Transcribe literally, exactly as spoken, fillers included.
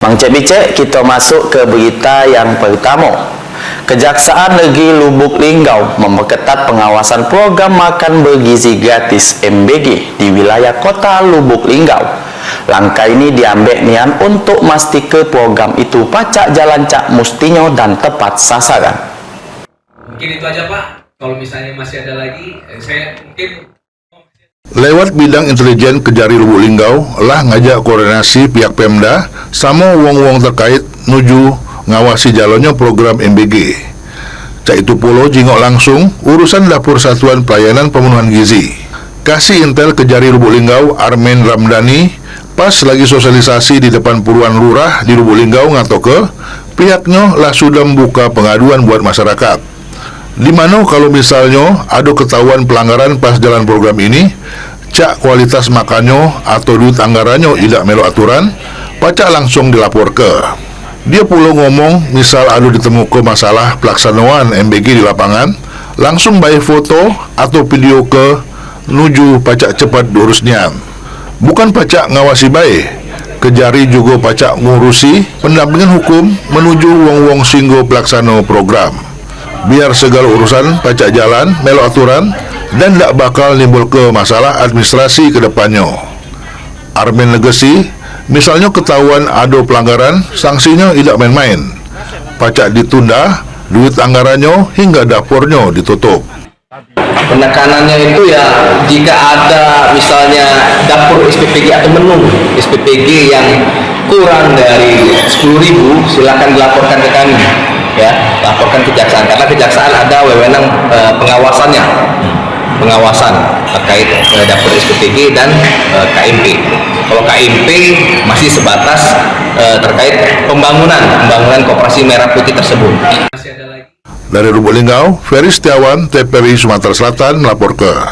Mangcek bicek, kito masuk ke berita yang pertamo. Kejaksaan Negeri Lubuk Linggau memperketat pengawasan program makan bergizi gratis, M B G, di wilayah Kota Lubuk Linggau. Langkah ini diambek nian untuk mastike program itu pacak jalan cak mustinyo dan tepat sasaran. Mungkin itu aja, Pak. Kalau misalnya masih ada lagi, eh, saya mungkin Lewat bidang intelijen, Kejari Lubuk Linggau lah ngajak koordinasi pihak Pemda samo wong-wong terkait nuju ngawasi jalannyo program M B G. Cak itu pulo jingok langsung urusan dapur Satuan Pelayanan Pemenuhan Gizi. Kasih Intel Kejari Lubuk Linggau, Armin Ramdhani, pas lagi sosialisasi di depan puluhan lurah di Lubuk Linggau ngatoke, pihaknyo lah sudah membuka pengaduan buat masyarakat. Di mano kalu misalnyo ado ketahuan pelanggaran pas jalan program ini, cak kualitas makannyo atau duit anggarannyo idak melok aturan, pacak langsung dilaporke. Dio pulo ngomong, misal ado ditemuke masalah pelaksanoan M B G di lapangan, langsung bae foto atau videoke nuju pacak cepat diurus nian. Bukan pacak ngawasi bae, Kejari jugo pacak ngurusi pendampingan hukum menuju wong-wong singgo pelaksano program. Biar segalo urusan pacak jalan melok aturan dan dak bakal nimbulke masalah administrasi ke depannyo. Armin negesi, misalnyo ketahuan ado pelanggaran, sangsinyo idak maen-maen. Pacak ditunda duit anggarannyo hingga dapurnyo ditutup. Penekanannya itu ya, jika ada misalnya dapur S P P G atau menu S P P G yang kurang dari sepuluh ribu, silakan dilaporkan ke kami, ya, laporkan kejaksaan, karena kejaksaan ada wewenang, eh, pengawasannya, pengawasan terkait, eh, dapur S P P G dan, eh, K M P. Kalau K M P masih sebatas, eh, terkait pembangunan, pembangunan koperasi merah putih tersebut. Dari Lubuk Linggau, Ferry Setiawan, T V R I Sumatera Selatan, melaporke.